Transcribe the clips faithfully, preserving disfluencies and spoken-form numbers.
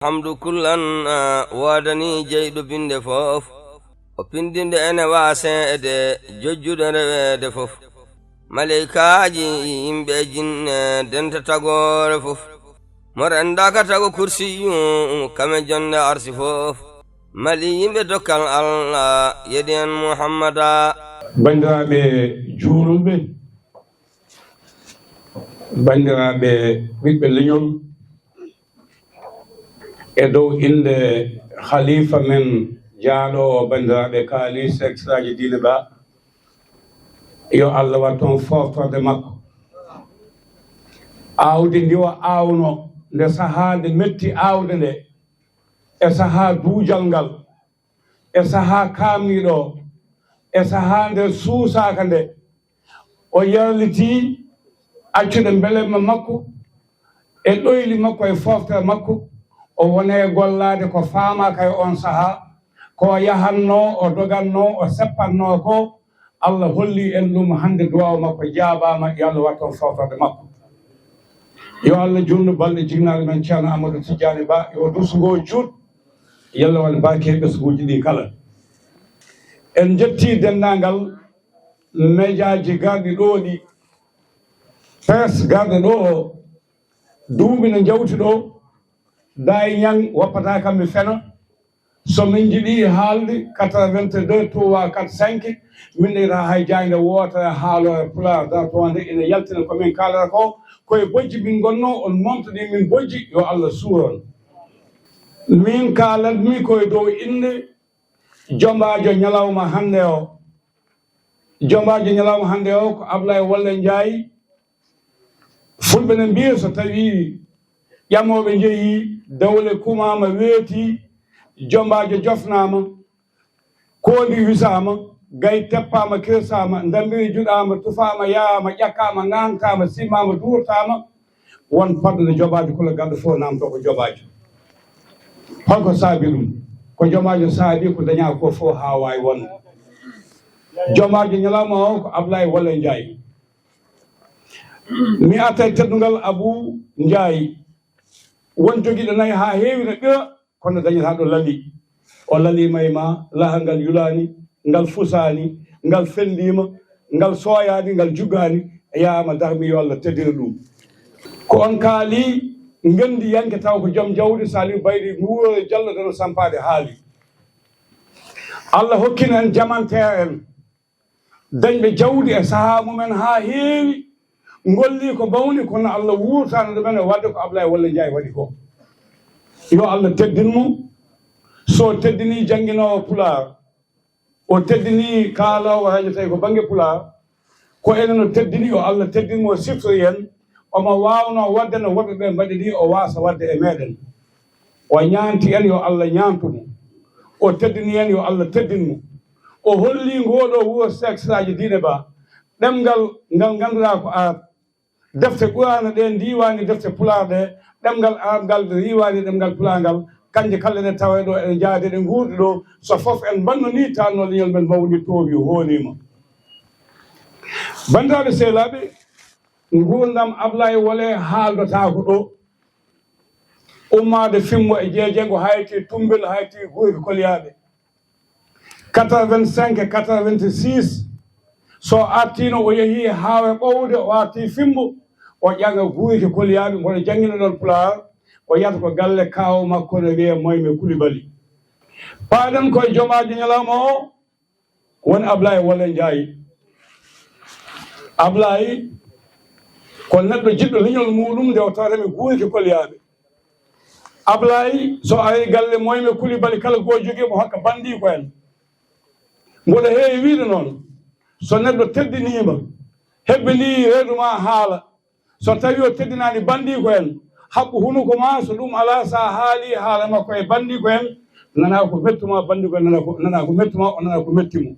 Hamdu kullan, a, woodani jeyɗo binde fof. O pindinde ene waseede, jojjude reweede fof. Maleykaaji yimɓe e jinne, denta tagoore fof. Mo renndaka tago kursiyu, kame jonde arsi fof. Mali yimɓe dokkal Allah, yedi en Muhammada. Banndiraaɓe juulɓe, banndiraaɓe ɓiɓɓe leñol, e dow innde Khalifa men jaaɗo o, banndiraaɓe kaali, Seek Siraaji Diine Ba, yo Allah waɗ toon fooftorde makko. Aawdi ndi o aawno nde sahaa nde metti aawde nde, e sahaa duujal ngal, e sahaa kaamniiɗo o, e sahaa nde suusaaka nde, o yarlitii accude mbelemma makko e ɗoyli makko e fooftere makko, o wone e gollaade ko faamaaka e oon sahaa, ko o yahannoo, o dogannoo, o seppatnoo ko, Allah holli en ɗum hannde, duwaaw makko jaabaama, yo Allah waɗ toon fooforde makko. Yo Allah juutnu balɗe jignaale men Ceerno Amadou Tidiane Ba, yo duuso ngoo juut, yo Allah waɗ barke e ɓesnguuji ɗi kala. En njettii denndaangal mejaaji garɗi ɗoo ɗi, presse garɗo ɗoo o, duuɓi no njawti ɗoo, Daay Ñaŋ woppataa kam mi fena. So min njiɗii haalde quatre-vingt-deux trois quatre cinq, min ɗeyta hay jaaynde wootere haalooɓe Pulaar dartoonde ina yaltina ko min kaalata ko, ko e bojji min ngonnoo, on momtoɗii min bojji, yo Allah suur on. Min kaalatmi ko e dow innde jombaajo ñalawma hannde o. Jombaajo ñalawma hannde o ko Ablaye Wolle Njaay. Fulɓe ne mbiya so tawii ƴamooɓe njehii, dawle kumaama, weetii, jombaajo jofnaama, koondi wisaama, gay teppaama, kirsaama, ndambiri juɗaama, tufaama, yahaama, ƴakkaama, ŋaŋtaama, simmaama, duurtaama, won fadde jombaajo kula garɗo fof naamtoo ko jombaajo. Holko saabi ɗum? Ko jombaajo saabi ko dañaa ko fof haa waawi wonde. Jombaajo ñalawma o ko Ablaye Wolle Njaay. Mi arta e teddungal Abuu Njaay. Won jogiiɗo nayi haa heewi no ɓira, kono dañataa ɗo lali. O laliima e ma, lahal ngal yulaani, ngal fusaani, ngal fenndiima, ngal sooyaani, ngal juggaani, yahaama darmi, yo Allah teddina ɗum. Ko on kaali ngenndi yanke taw ko joom jawdi Saliou Baydi Nguuro e Jallo Dano Sampaade haali. Allah hokkino en jamanteer en. Dañɓe jawdi e sahaa mumen haa heewi, ngolli ko mawni, kono Allah wuurtaani ɗumen e waɗde ko Ablaye Wolle Njaay waɗi ko. Yo Allah teddin mo. So teddinii jannginoowo Pulaar, o teddinii kaaloowo rajo tawi ko bannge Pulaar, ko enen o teddini, yo Allah teddin mo, o siftori en. Omo waawnoo waɗde no woɓɓe ɓe mbaɗi ni, o waasa waɗde e meeɗen. O ñaanti en, yo Allah ñaantu mo. O teddini en, yo Allah teddin mo. O holli ngoo ɗoo wuro Seek Siraaji Diine Ba, ɗemngal ngal ngannduɗaa ko Arab. Defte Quraana ɗe ndiiwaani defte Pulaar ɗe, ɗemngal Arab ngal riiwaani ɗemngal Pulaar ngal, kanje kala ɗe tawee ɗo, eɗe njaade, ɗe nguurdi ɗo, so fof en mbannonii, taanno leñol men mawni, toowi, hooliima. Banndiraaɓe sehilaaɓe, nguurndam Ablaye Wolle haaldotaako ɗo. Ummaade Fimbo e Jeejengo, hayti Tumbel, hayti Guyki Kolyaaɓe. Quatre-vingt-cinq, quatre-vingt-six, so artiino, o yehii Haawe Ɓowde, o artii Fimbo, o ƴaŋa Guyki Kolyaaɓe, mboɗo janngina ɗoon Pulaar, o yahata ko galle kaaw makko no wiyee Moyme Kulibali. Paaɗen koye jomaaji ñalawma o, woni Ablaye Wolle Njaay. Ablaye ko neɗɗo jiɗɗo leñol muuɗum, nde o tawata mi Guyki Kolyaaɓe. Ablaye, so ari galle Moyme Kulibali, kala ko jogii mo hokka banndiiko en. Mboɗo heewi wiyde noon, so neɗɗo teddiniima, hebbinii reedu ma haala, so tawii o teddinaani banndiiko en, haɓɓu hunuko ma, so ɗum alaa, so a haalii haala makko e banndiiko en, nanaa ko mettu ma banndiiko en, nanaa ko, nanaa ko mettu ma, o nanaa ko metti mo.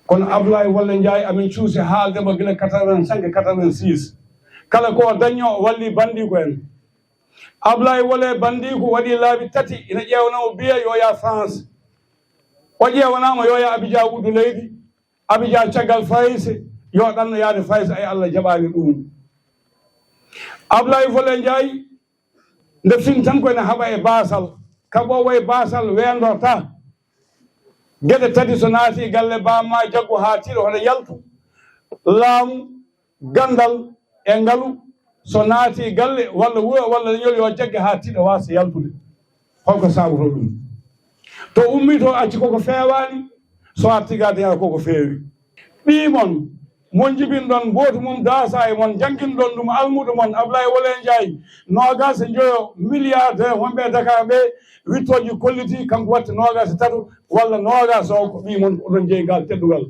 Kono Ablaye Wolle Njaay, amin cuusi haalde mo gila quatre-vingt-cinq, quatre-vingt-six. Kala ko o dañnoo, o walli banndiiko en. Ablaye Wolle banndiiko waɗi laabi tati, ina ƴeewanoo mo biya yo yaa France. O ƴeewanaama yo yaa Abidjan wuddu leydi, Abidjan caggal Farayse, yo ɗanno yaade Farayse, ay Allah jaɓaani ɗum. Ablaye Wolle Njaay, Nde fin tan ko ene haɓa e baasal, kaɓoowo e baasal weendorta. Geɗe tati so naati galle baamma jaggu haa tiiɗo hono yaltu, laamu, ganndal e ngalu, so naati galle walla wuro walla leñol yo jagge haa tiiɗo waasa yaltude. Holko saabotoo ɗum? To ummii to acci koko feewaani, so arti ga daña koko feewi. Ɓii mon, mon njibinɗon, gooto mum daasa e mon, jannginɗon ɗum almuudo mon, Ablaye Wole Njaay, noogaas e njoyo milliardaire wonɓe e Dakar ɓe, wittooji kolliti, kanko watti noogaas e tato walla noogaas o, ko ɓii mon, oɗon jeyi ngal teddungal.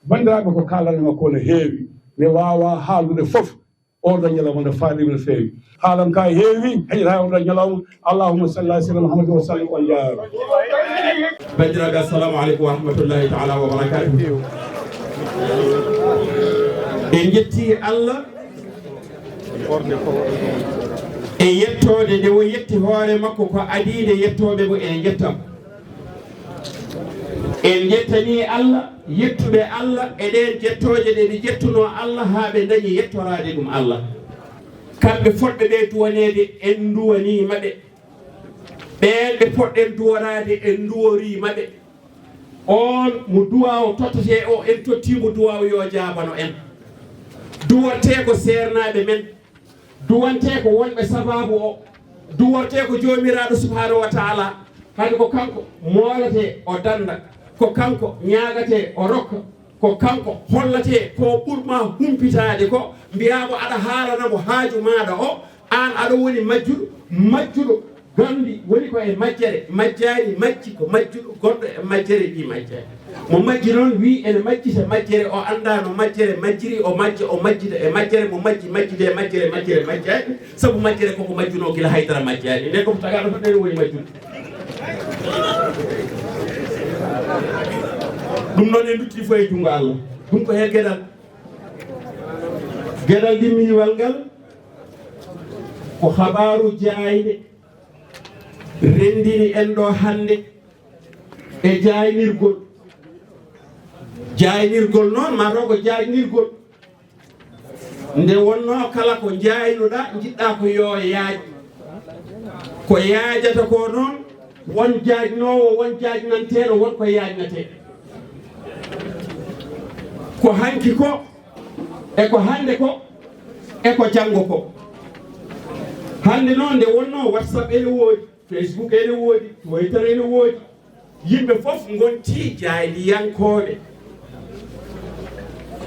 Banndiraaɓe, ko kaalanmi makko no heewi, mi waawaa haaldude fof. Oɗo ñalawma no faaɗi no feewi. Haalan ka heewi, heƴata oɗo ñalawma. Allahumma salli ala sayyidina Muhammad wa sallim. On jaaraama. Banndiraaɓe, assalamu aleykum wa rahmatullahi taala wa barakatuh. En njetti Allah e yettoode nde o yetti hoore makko, ko adiinde yettooɓe mo, en njettam. En njettanii Allah, yettuɓe Allah e ɗeen jettooje ɗe ɓe njettunoo Allah haa ɓe ndañi yettoraade ɗum Allah. Kamɓe fotɓe ɓe duwaneede, en nduwaniima ɓe. Ɓeen ɓe potɗen duwanaade, en nduworiima ɓe. Oon mo duwaaw tottetee o, en tottii mo duwaaw yo jaabano en. Duwantee ko seernaaɓe men. Duwantee ko wonɓe sabaabu o. Duwantee ko Joomiraaɗo Subhaanahu wa Taala. Kadi ko kanko mooletee, o dannda. Ko kanko ñaagatee, o rokka. Ko kanko hollatee ko ɓurmaa humpitaade ko, mbiyaa mo aɗa haalana mo haaju maaɗa o, aan aɗa woni majjuɗo, majjuɗo. Ganndi woni ko e majjere, majjaani majji ko majjuɗo, goɗɗo e majjere wi majjaani. Mo majji noon wi ene majjita majjere, o anndaa no majjere majjiri, o majja, o majjita e majjere, mo majji majjita e majjere, majjere majjaani, sabu majjere koko majjunoo gila haydara majjaani. Nden koko tagaaɗo tan ene woni majjuɗo. Ɗum noon en ndutti fof e junngo Allah. Ɗum ko heen geɗal. Geɗal ɗimmiiwal ngal ko habaaru jaaynde renndini en ɗo hannde e jaaynirgol. Jaaynirgol noon, maa taw ko jaaynirgol. Nde wonnoo kala ko njaaynuɗaa, njiɗɗaa ko yo yaaƴ. Ko yaajata ko noon, won jaajnoowo, won jaajnanteeɗo, won ko yaajnatee. Ko hanki ko, e ko hannde ko, e ko janngo ko. Hannde noon nde wonnoo WhatsApp ene woodi, Facebook ene woodi, Twitter ene woodi. Yimɓe fof ngontii jaayndiyankooɓe.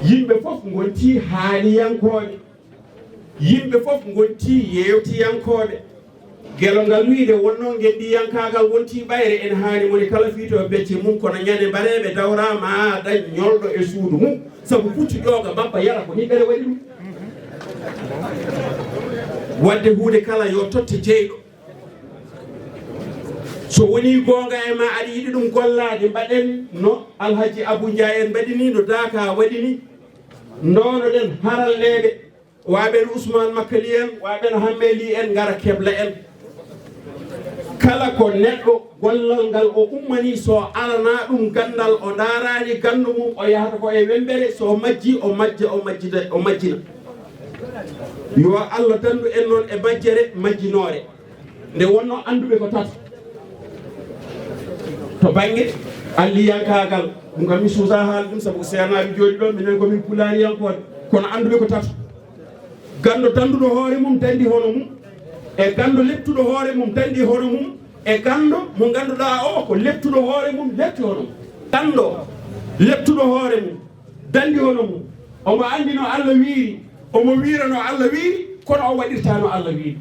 Yimɓe fof ngontii haaliyankooɓe. Yimɓe fof ngontii yeewtiyankooɓe. Gelo ngal wiide wonnoo ngenndiyankaagal wontii ɓayre, en haani moni kala fiito becce mum, kono ñande mbareeɓe dawraa ma dañ ñolɗo e suudu mum, sabu puccu ƴooga mbabba yara ko niɓɓere waɗi ɗum. Waɗde huunde kala yo totte jeyɗo. So wonii goonga e ma, aɗa yiɗi ɗum gollaade, mbaɗen no Alhaji Abou Ndiaye en mbaɗi ni, no Daaka waɗi ni. Ndoonoɗen haralleeɓe, wa ɓen Ousmane Makali en, wa ɓen Hammeli en, ngara kebla en. Kala ko neɗɗo gollal ngal o ummanii, so alanaa ɗum ganndal, o ndaaraani ganndo mum, o yahata ko e wembere, so majji, o majja, o majjida, o majjina. Yo Allah danndu en noon e majjere majjinoore. Nde wonnoo annduɓe ko tato to bannge alliyankaagal, ɗum kam mi suusaa haal ɗum, sabu ko seernaaɓe jooɗi ɗo, minen ko min pulaariyankooɓe, kono annduɓe ko tato. Ganndo dannduɗo hoore mum, danndi hono mum, e ganndo leptuɗo hoore mum, danndi hono mum, e ganndo mo ngannduɗaa o ko leptuɗo hoore mum, lepti hono mum. Ganndo leptuɗo hoore mum, danndi hono mum, omo anndi no Allah wiiri, omo wiira no Allah wiiri, kono o waɗirtaa no Allah wiiri.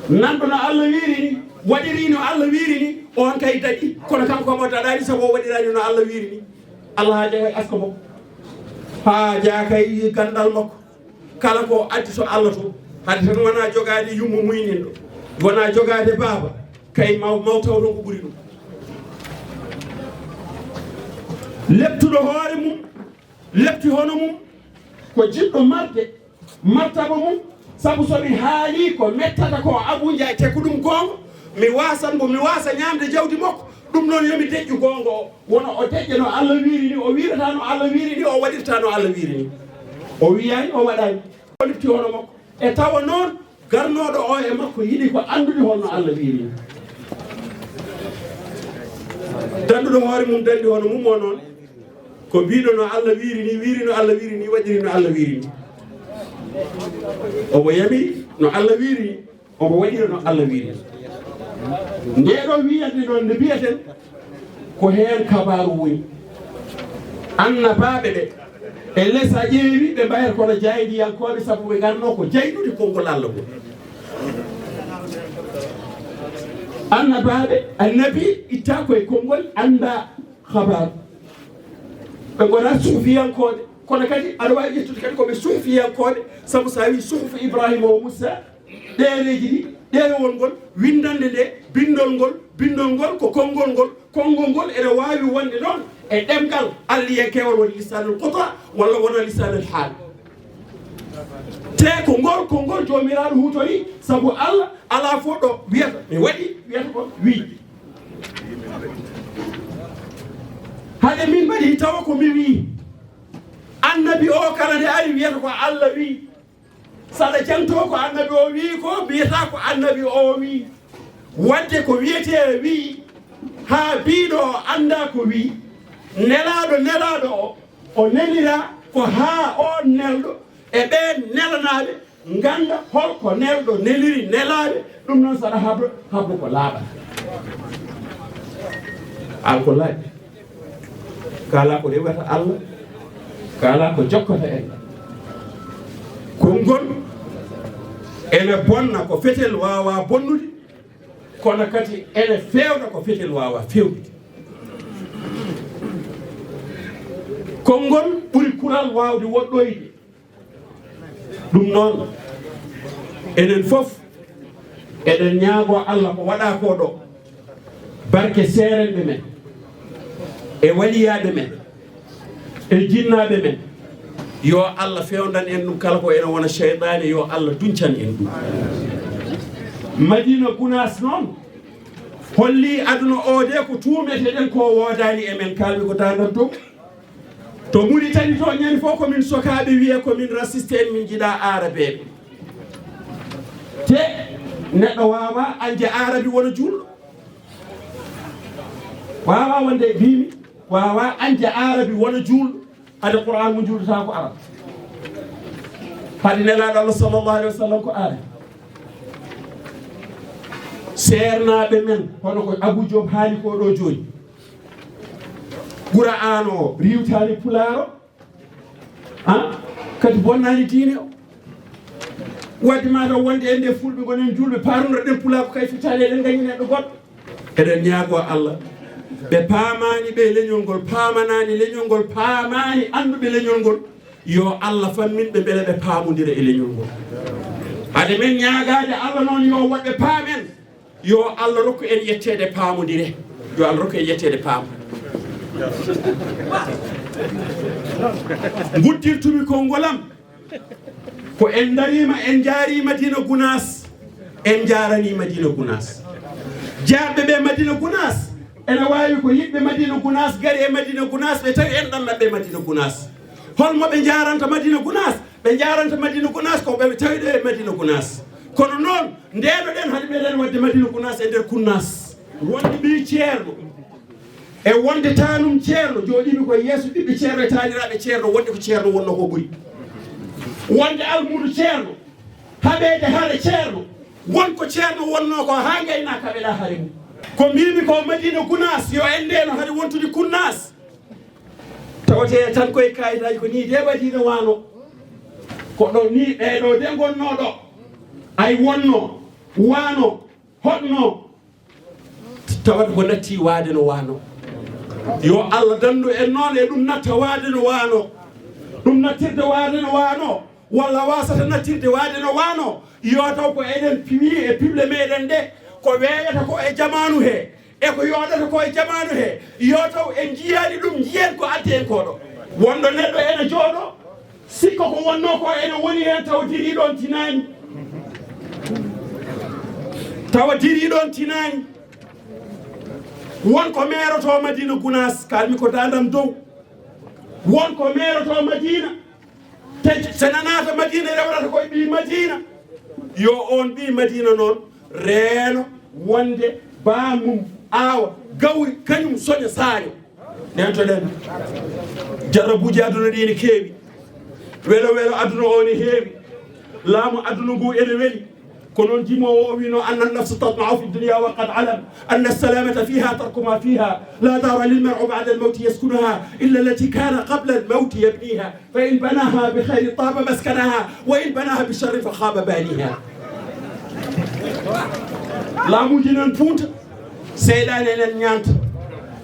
Nanɗo no Allah wiiri ni, waɗiri no Allah wiiri ni, on kay daɗi, kono kanko omo daɗaani sabu o waɗiraani no Allah wiiri ni. Allah haajaa kay asko makko, haajaa kay ganndal makko. Kala ko addi to Allah to, hade tan wonaa jogaade yumma muyninɗo, wonaa jogaade baaba, kay maw, maw taw toon ko ɓuri ɗum. Leptuɗo hoore mum, lepti hono mum, ko jiɗɗo marde martaba mum, sabu so mi haalii ko mettata ko Abou Ndiaye, te ko ɗum goonga, mi waasan mbo, mi waasa ñaamde jawdi makko, ɗum noon yo mi deƴƴu goonga o, wona o deƴƴa no Allah wiiri ni, o wiirata no Allah wiiri ni, o waɗirta no Allah wiiri ni. O wiyaani, o waɗaani, o lepti hono makko. E tawa noon, Garnooɗo o e makko yiɗi ko anndude holno Allah wiiri ni. Danduɗo hoore mum dandi hono mum o noon, ko biiɗo no Allah wiiri ni, wiiri no Allah wiiri ni, waɗiri no Allah wiiri ni. Omo yamiri no Allah wiiri ni, omo waɗira no Allah wiiri ni. Nde ɗo wiyande noon nde mbiyaten, ko heen kabaaru woni. Annabaaɓe ɓe, e les a ƴeewi, ɓe mbayata kono jaydiyankooɓe, sabu ɓe ngarno ko jaydude konngol Allah ngol. Annabaaɓe, annabi itta koye konngol annda kabaaru. Ɓe ngona suhufiyankooɓe, kono kadi aɗa waawi ƴettude kadi ko ɓe suhufiyankooɓe, sabu so a wii suhufu Ibrahima o Musa, ɗereeji ɗi, ɗerewol ngol, winndannde nde, binndol ngol, binndol ngol ko konngol ngol, konngol ngol ene waawi wonde noon e ɗemngal alliyankewal woni lisanul qota walla wona lisanul haal. Te ko ngol, ko ngol Joomiraaɗo huutori, sabu Allah alaa fof ɗo wiyata mi waɗi, wiyata ko wii. Hade min mbaɗi tawa ko mi wii. Annabi o kala nde ari wiyata ko Allah wii. Saɗa janto ko annabi o wii ko, mbiyata ko annabi o wii. Wadde ko wiyetee wii, haa biiɗo o annda ko wii. Nelaaɗo, nelaaɗo o, o nelira ko haa oon nelɗo e ɓeen nelanaaɓe ngannda holko nelɗo neliri nelaaɓe. Ɗum noon, saɗa habro, habro ko laaɓa. Alko laaɓi. Kala ko rewata Allah, kala ko jokkata en. Konngol ene bonna ko fetel waawa bonnude, kono kadi ene feewna ko fetel waawa feewnude. Konngol ɓuri kural waawde woɗɗoyde. Ɗum noon, enen fof eɗen ñaagoo Allah ko waɗaa ko ɗo, barke seerenɓe men e waliyaaɓe men e jinnaaɓe men, yo Allah fewndan en ɗum kala ko ene wona seyɗaane, yo Allah duncan en ɗum. Madina Gunaas noon holli aduna o de ko tuumeteɗen ko woodaani e men, kalmi ko dandan to. To Muritani to, ñande fof ko min sokaaɓe wiya ko min raciste en, min njiɗa aarabeeɓe. Te neɗɗo waawa añde aarabi wona juulɗo. Waawa wonde mbimi, waawa añde aarabi wona juulɗo. Hade Qur'an mo juulɗata ko arab. Hade Nelaaɗo Allah sallallahu alaihi wasallam ko arab. Seernaaɓe men, hono ko Abou Diop haali ko ɗo jooni. Qur'an o riiwtaani pulaar o, han? Kadi bonnaani diine o. Wadde maa taw wonde en nde fulɓe ngonen juulɓe, paarunroɗen pulaar ko kay fittaali eɗen ngañi neɗɗo goɗɗo. Eɗen ñaagoo Allah, ɓe paamaani ɓe leñol ngol, paamanaani leñol ngol, paamaani annduɓe leñol ngol, yo Allah fammin ɓe mbele ɓe paamondira e leñol ngol. Hade men ñaagaade Allah noon yo woɗɓe paam en. Yo Allah rokku en yetteede paamondire. Yo Allah rokku en yetteede paam. Nguddirtumi konngol am ko en ndariima, en njaariima Madina Gunaas, en njaaranii Madina Gunaas. Jaarɓe ɓe Madina Gunaas ene waawi ko yiɗɓe Madina Gunaas, ngari e Madina Gunaas, ɓe tawi en ɗon maɓɓe Madina Gunaas. Holmo ɓe njaaranta Madina Gunaas? Ɓe njaaranta Madina Gunaas ko ɓe tawi ɗo e Madina Gunaas. Kono noon, ndeeɗo-ɗen hade meɗen waɗde Madina Gunaas e nder Kunnaas. Wonde ɓii ceerno, e wonde taanum ceerno, jooɗiimi ko e yeeso ɓiɓɓe ceerno e taaniraaɓe ceerno, wonde ko ceerno wonno ko ɓuri. Wonde almuudo ceerno, haɓeede hare ceerno, won ko ceerno wonno ko haa ngaynaaka kaɓeɗa hare mum. Ko mbimi ko Madina Gunaas, yo en ndeeno hade wontude Kunnaas. Tawate tan koye kayitaaji ko ni de waɗi no waano. Ko ɗo ni ɓeeɗo de ngonno ɗo. Ay wonno, waano, hoɗno. Tawata ko natti waade no waano. Yo Allah dandu en noon e ɗum natta waade no waano. Ɗum nattirde waade no waano, walla wasata nattirde waade no waano. Yo taw ko eɗen piwi e piɓle meɗen ɗe, ko weeɓata ko e jamaanu he, e ko yooɗata ko e jamaanu he, yo taw en njiyaani ɗum, njiyen ko addi en ko ɗo. Wonɗo neɗɗo ene jooɗo, sikka ko wonno ko ene woni heen, tawa diriiɗo on tinaani. Tawa diriiɗo on tinaani. Won ko meeroto Madina Gunaas, kalmi ko dandam dow. Won ko meeroto Madina, te so nanaata Madina rewrata koye ɓii Madina. Yo oon ɓii Madiina noon reeno wonde baamum aawa gawri, kañum soña saaño. Neentoɗen. Jarrabuuji aduna ɗi ne keewi. Welo welo aduna o ne heewi. Laamu aduna ngu ene weli. Ko noon jimoowo o wino: أن النفس تطمع في الدنيا وقد علم أن السلامة فيها ترك ما فيها، لا دار للمرء بعد الموت يسكنها إلا التي كان قبل الموت يبنيها، فإن بناها بخير طاب مسكنها وإن بناها بشر فخاب بانيها. Laamuuji nan fuunta, seyɗaane nan ñaanta,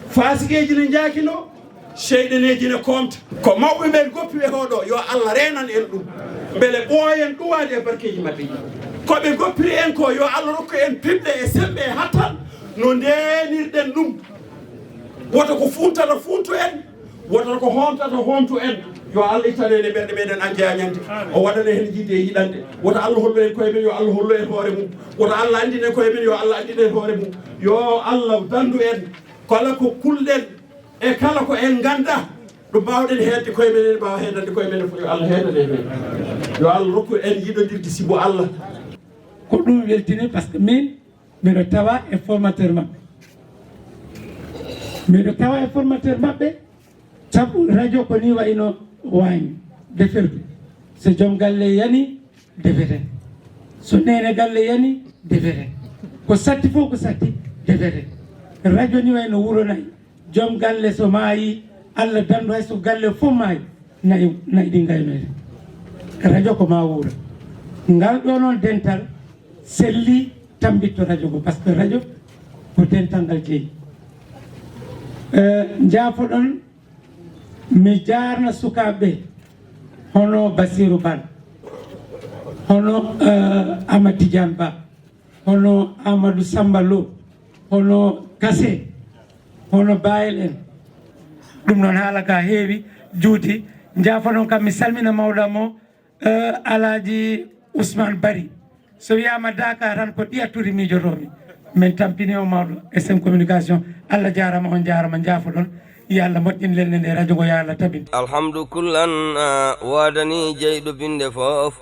faasigeeji ne njaakino, seyɗaneeji ne koomta. Ko mawɓe ɓen goppi ɓe hoɗo, yo Allah reenan en ɗum, mbele ɓooyen ɗuwaade e barkeeji maɓɓe ɗi. Ko ɓe goppiri en ko, yo Allah rokku en piɓle e semmbe e hattan no ndeenirɗen ɗum. Woto ko fuuntata fuuntu en, woto ko hoomtata hoomtu en. Yo Allah ittan en e ɓerɗe meɗen anje e añande. O waɗana en yiɗde e yiɗande. Woto Allah hollu en koye men, yo Allah hollu en hoore mum. Woto Allah anndin en koye men, yo Allah anndin en hoore mum. Yo Allah danndu en kala ko kulɗen e kala ko en nganndaa ɗo mbaawɗen heedde koye men, en mbaawa heedande koye men fof. Yo Allah heedane en. Yo Allah rokku en yiɗondirde sibu Allah. Ko ɗum weltini, parce que min miɗo tawa e formateur maɓɓe. Miɗo tawa e formateur maɓɓe, sabu radio ko ni wayno waañ defirde. So joom galle yani, defete. So neene galle yani, defete. Ko satti fof ko satti, defete. Radio ni wayno wuro nayi. Joom galle so maayi, Allah danndu hay so galle fof maayi, nayi, nayi ɗi ngaynoyta. Radio ko ma wuura. Ngal ɗo noon dental selli tambitto radio ngo, parce que radio ko dental ngal jeyi. Eh, njaafoɗon, mi jaarna sukaaɓe hono Basiru Ban, hono, eh, Amadou Tidiane Ba, hono Amadou Samba Lo, hono Kase, hono Bayel en. Ɗum noon haala ka heewi, juuti. Njaafoɗon kam, mi salmina mawɗo am o, eh, Alaaji Ousmane Bari. So wiyaama Dakar tan ko Ɗiya Turi miijotoomi. Min tampini o mawɗo S M Communication. Allah jaarama, on jaarama, njaafoɗon. Yo Allah moƴƴin lelnde nde, radio ngo yo Allah tabin. Alhamdu kullan, ah, waadani jeyɗo binde fof.